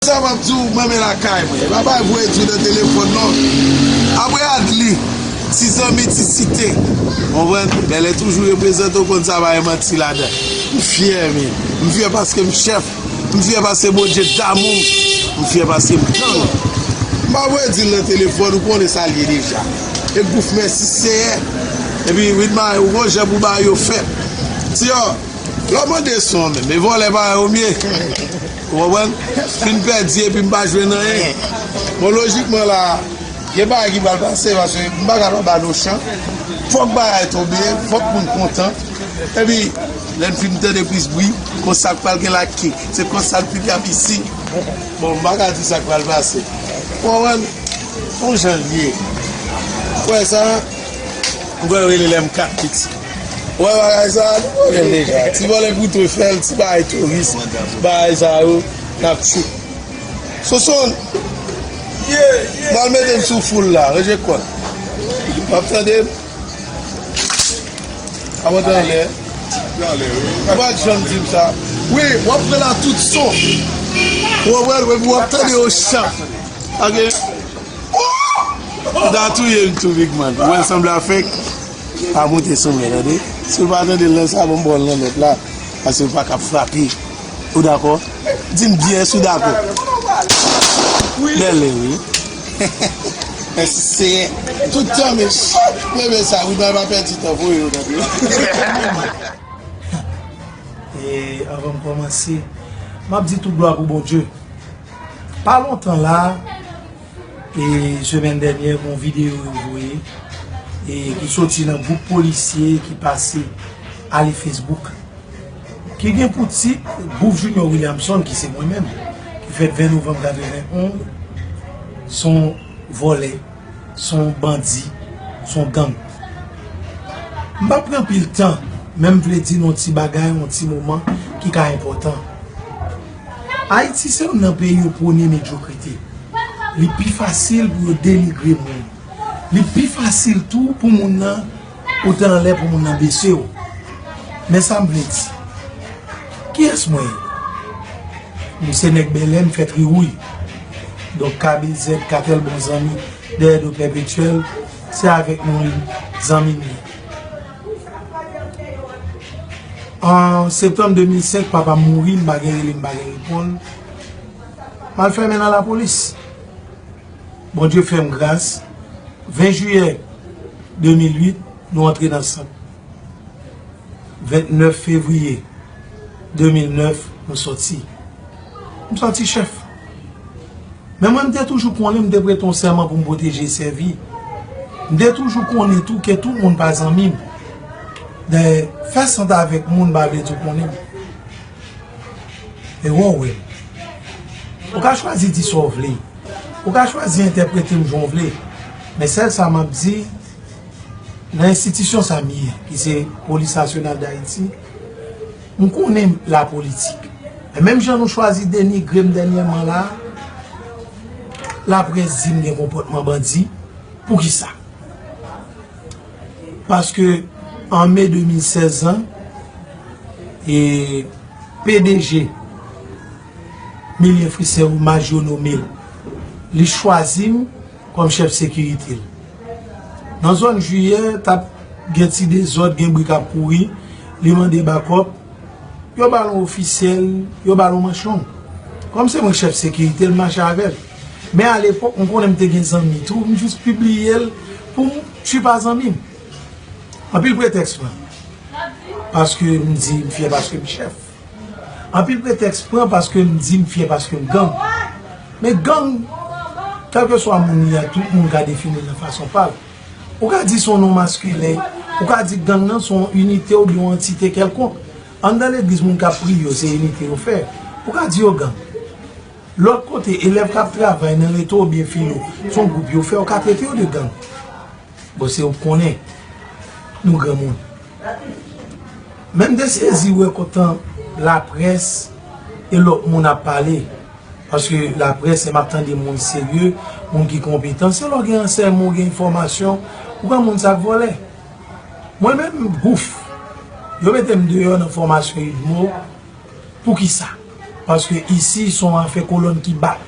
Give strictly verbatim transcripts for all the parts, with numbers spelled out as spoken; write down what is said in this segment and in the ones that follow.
Sa m ap di w, mwen men lakay mwen. E pa bay voye di w nan telefòn non. Apre Adli, ti zanmi, ti site. Konprann? Bèlè toujou reprezante w, konn sa pa gen manti ladan. M fyè men. M fyè paske m chèf. M fyè paske Bondye damou m. M fyè paske m gang. M pa voye di l nan telefòn, ou konnen sa l ye deja. E gouf mèsi Seyè. Epi Widmar, ou gon jan pou bagay yo fèt. Ti yo, lè w mande son menm, e vòlè pa yo mye. Ou konprann? Fin pèdi epi m pa jwenn anyen. Bon, lojikman la, gen bagay ki pral pase, paske m pa ka pa ba nou chan. Fòk bagay tonbe, fòk moun kontan. Epi, lè n fin tande plis bri, konsa k pral gen la ki, se konsa l pi ap isi. Bon, m pa ka di sa k pral pase. Ou konprann? Yon jan l ye. Ou wè sa? M kwè yo rele lè m kat piti. Ou wè bagay sa? Nou konnen l deja. Ti vòlè kouto fè l, ti bagay touris, bagay sa yo, n ap tchou. Sonson, m al mete m sou foul la, ranje kò l. W ap tande m? Avan t anlè. Ou pa t janm di m sa. Wi, w ap pran la tout son. Ou wè, w ap tande yo chan. Ok. Ou ta touye m tou, Big Man. Ou wè l sanble a fèk. Pa monte sou mwen, tande. Si w pa tande l nan sa, ban m ba w l nan lòt la. Paske w pa ka frape. Ou dakò? Di m byen si w dakò. Bèlè, wi. Mèsi, Seyè. Tout tan, men, men, men sa, wi, nan pa pèdi tan, voye yo, tande. E, anvan m kòmanse, m ap di tout glwa pou Bondye. Pa lontan la, e, semèn dènyè, gon videyo yo voye, e, ki soti nan gwoup polisye ki pase ale Facebook, ki gen pou tit Gouf Junior Williamson, ki se mwen menm, ki fèt ven novanm katreven onz, se yon vòlè, se yon bandi, se yon gang. M p ap pran anpil tan, men m vle di nou yon ti bagay, yon ti moman ki ka enpòtan. Ayiti se youn nan peyi yo pwone medyokrite. Li pi fasil pou yo denigre moun. Li pi fasil tou pou moun nan ou te anlè pou moun nan bese w. Men sa m vle di. Kiyès mwen ye? M se nèg Bèlè, m fèt Riwouy. Donk K B Z, Katèl Bon Zanmi, dèyè do Pèpetyèl, se avèk nou li, zanmi m ye. An septanm de mil senk, papa m mouri, m pa gen rele, m pa gen reponn. M al fèmen nan lapolis. Bondye fè m gras. Ven jiyè de mil uit, nou antre nan sant. Vennèf fevriye de mil nèf, nou sòti. M sòti chèf. Men mwen, m te toujou konnen, m te prete yon sèman pou m pwoteje e sèvi. M te toujou konnen tou ke tout moun pa zanmi m. Dayè, fè sant avèk moun pa vle di w konnen m. E wè w wè m. Ou ka chwazi di sa w vle. Ou ka chwazi entèprete m jan w vle. Men sèl sa m ap di, nan enstitisyon sa m ye, ki se Polis Nasyonal d Ayiti, m konnen lapolitik. E menm jan nou chwazi denigre m dènyèman la, laprès di m gen konpòtman bandi. Poukisa? Paske an me de mil sèz lan, e P D G Milien Friser, Majo nome l, li chwazi m kòm chèf sekirite l. Nan zòn Jiyè, t ap gen ti dezòd, gen bri k ap kouri, li mande bakòp, yo ba l yon ofisyèl, yo ba l yon manchon. Kòm se mwen k chèf sekirite l, m mache avè l. Men alepòk, m konnen m te gen zanmi tou, m jis pibliye l pou m tchwipa zanmi m. Anpil pretèks pran. Paske m di m fyè paske m chèf. Anpil pretèks pran paske m di m fyè paske m gang. Men gang, kèlkeswa moun li a, tout moun ka defini l nan fason pa l. Ou ka di se yon non maskilen, ou ka di gang nan se yon inite oubyen yon antite kèlkonk. Anndan legliz, moun k ap priye yo, se inite yo fè. Ou ka di yo gang. Lòt kote, elèv k ap travay nan reto oubyen filo, se yon gwoup yo fè, ou ka trete yo de gang. Bon, se ou k konnen. Nou granmoun. Men m te sezi wè kontan laprès e lòt moun ap pale. Paske laprès, lè m ap tande moun serye, moun ki konpetan, se lè w gen ransèyman, w gen enfòmasyon, ou pran moun sa k vòlè. Mwen menm, gouf. Yo mete m deyò nan fòmasyon UDMO. Poukisa? Paske isi se yon afè kolòn ki bat.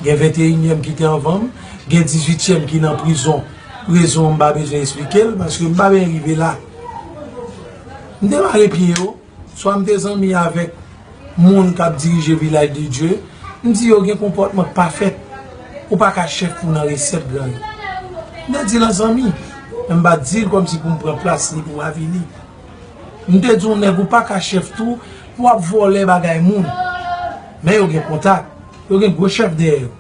Gen venteyinyèm ki te anvan m, gen dizuityèm ki nan prizon. Rezon an m pa bezwen esplike l, paske m pa byen rive la. M demare pye yo, swa m te zanmi avèk moun k ap dirije Vilaj de Dye, m di yo gen konpòtman k pa fèt. Ou pa ka chèf pou w nan resèt gang. M te di l an zanmi, men m pa t di l kòmsi pou m pran plas li pou avili. M te di yon nèg ou pa ka chèf tou pou w ap vòlè bagay moun. Men yo gen kontak, yo gen gwo chèf dèyè yo.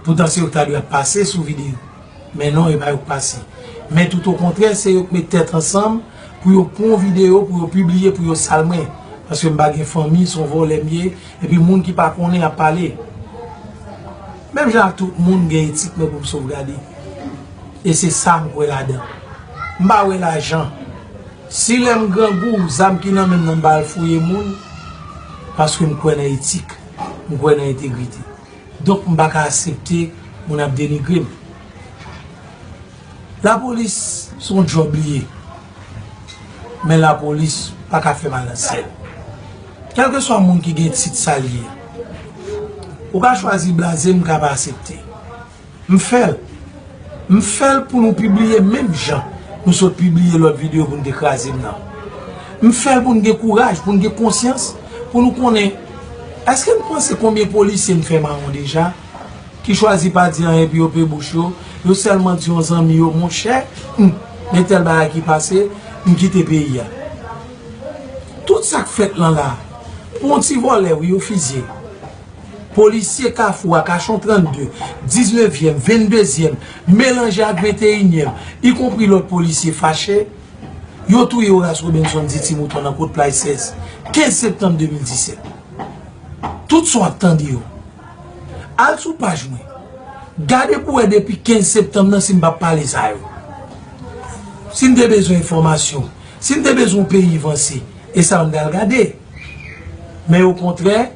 Poutan se yo k ta dwe ap pase sou videyo. Men non, e pa yo k pase. Men toutokontrè, se yo k met tèt ansanm pou yo pran yon videyo, pou yo pibliye, pou yo sal mwen. Paske m pa gen fanmi, se yon vòlè m ye, epi moun ki pa konnen ap pale. Menm jan ak tout moun, gen etik mwen pou m sovgade. E se sa m kwè ladan. M pa wè lajan. Si lè m grangou, zam ki nan men m nan m pa al fouye moun, paske m kwè nan etik, m kwè nan entegrite. Donk m pa ka aksepte moun ap denigre m. Lapolis se yon djòb li ye. Men lapolis pa ka fè mal nan syèl. Kèlkeswa moun ki gen tit sa l ye, ou ka chwazi blaze m, m ka pa aksepte. M fè l. M fè l pou nou pibliye menm jan nou sot pibliye lòt videyo pou n te kraze m nan. M fè l pou n gen kouraj, pou n gen konsyans, pou nou konnen. Èske n panse konbyen polisye m fè mawon deja? Ki chwazi pa di anyen epi yo pe bouch yo, yo sèlman di yon zanmi yo, monchè, hmm, gen tèl bagay ki pase, m kite peyi a. Tout sa k fèt lan la, pou yon ti vòlè, wi, yo fizye. Polisye Kafou a, Kachon trannde, diznevyèm, venndezyèm, melanje ak venteyinyèm, ikonpri lòt polisye fache, yo touye Horace Robinson di Ti Mouton nan Kot Plaj sèz, kenz septanm de mil disèt. Tout sa w ap tande yo. Al sou paj mwen. Gade pou wè depi kenz septanm nan si m p ap pale sa yo. Si n te bezwen enfòmasyon, si n te bezwen yon peyi vanse, e sa yo n t al gade. Men okontrè,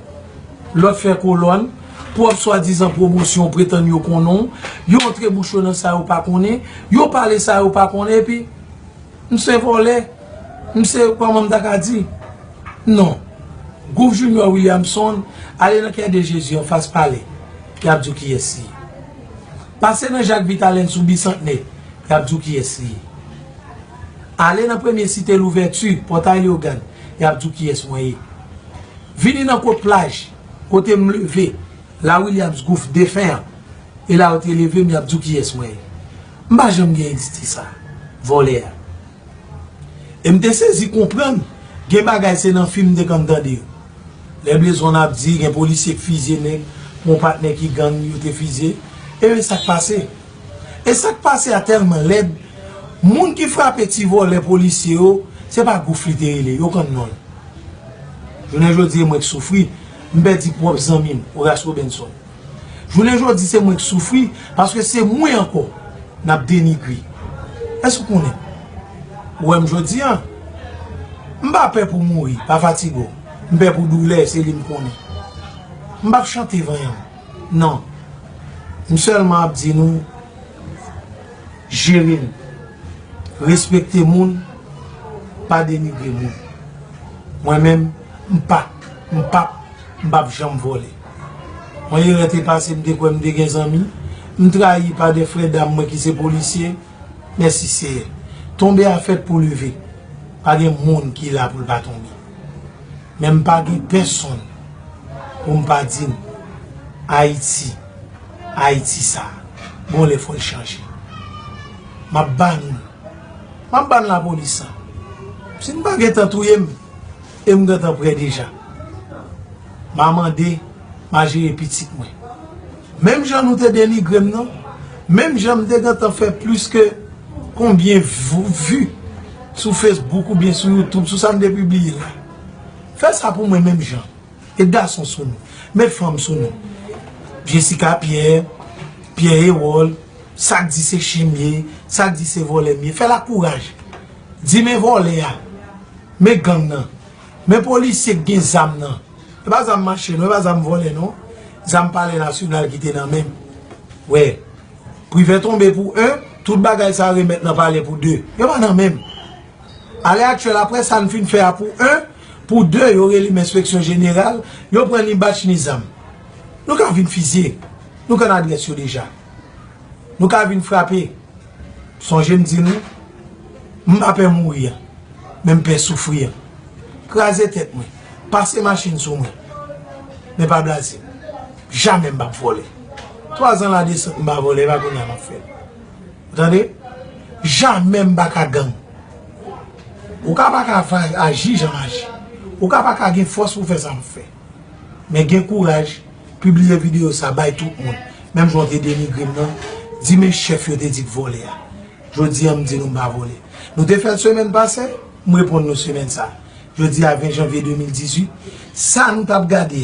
lòt fè kolòn, pwòp swadizan pwomosyon pretann yo konnen w, yo antre bouch yo nan sa yo pa konnen, yo pale sa yo pa konnen, epi M se vòlè, m se, kòman m ta ka di? Non. Groove Junior Williamson, ale nan Kè de Jezi anfas palè, y ap di w kiyès li ye. Pase nan Jak Vitalin sou Bisantnè, y ap di w kiyès li ye. Ale nan Premye Site Louvèti, Pòtay Leyogàn, y ap di w kiyès mwen ye. Vini nan Kot Plaj, kote m leve, la Williams Gouv defen an, e la yo te leve m, y ap di w kiyès mwen ye. M pa janm gen idite sa, vòlè a. E m te sezi konprann, gen bagay se nan fim m te konn tande yo. Lè Blaze One ap di, gen polisye k fizye nèg, pou yon patnè ki gang yo te fizye. E men sa k pase. E sa k pase a tèlman lèd, moun ki frape ti vòlè polisye yo, se pa Gouv li te rele, yo konn non l. Jounen jodi, e mwen k soufri, m pèdi pwòp zanmi m, Horace Robinson. Jounen jodi, se mwen k soufri, paske se mwen ankò n ap denigre. Èske w konnen? Ou wè m jodi a, m pa pè pou mouri, pa fatige w. M pè pou doulè, se li m konnen. M p ap chante vanyan m. Non. M sèlman ap di nou, jere n. Respekte moun, pa denigre moun. Mwen menm, m pa, m p ap, m p ap janm vòlè. Yon erè te pase m, m te kwè m te gen zanmi, m trayi pa de frè dam mwen ki se polisye. Mèsi Seyè. Tonbe a fèt pou leve. Pa gen moun ki la pou l pa tonbe. Men m pa gen pèsonn pou m pa di n, Ayiti, Ayiti sa, gon lè fò l chanje. M ap ba nou l. M ap ba n lapolis sa. Si n pa gentan touye m, e m gentan prè deja. M a mande, m a jere pitit mwen. Menm jan nou te denigre m nan, menm jan m te gentan fè plis ke konbyen vu sou Facebook oubyen sou YouTube, sou sa m te pibliye la. Fè sa pou mwen menm jan. Met gason sou nou. Met fanm sou nou. Jessica Pierre, Pierre Ewol, sa k di se chen m ye, sa k di se vòlè m ye. Fè l ak kouraj. Di men vòlè a. Men gang nan. Men polisye k gen zam nan. E pa zam mache non, e pa zam vòlè non. Zam palè nasyonal ki te nan men m. Wè. Privè tonbe pou en, tout bagay sa remèt nan palè pou de. Yo pa nan men m. Alè aktyèl, apre sa n fin fè a pou en, Pou de, yo rele m enspeksyon jeneral, yo pran ni batch ni zam. Nou ka vin fizye. Nou konn adrès yo deja. Nou ka vin frape. Sonje m di nou, m pa pè mouri an, men m pè soufri an. Kraze tèt mwen, pase machin sou mwen, men pa blaze m. Jamè m p ap vòlè. Twazan la desant m pa vòlè, e pa kounye a m ap fè l. Ou tande? Jamè m pa ka gang. Ou ka pa ka fa-, aji jan m aji. Ou ka pa ka gen fòs pou fè sa m fè. Men gen kouraj, pibliye videyo sa, bay tout moun. Menm jan w te denigre m nan, di men chèf yo te di k vòlè a. Jodi a, m di nou m pa vòlè. Nou te fè l semèn pase, m reponn nou semèn sa. Jodi a, ven janvye de mil dizuit, sa nou t ap gade a,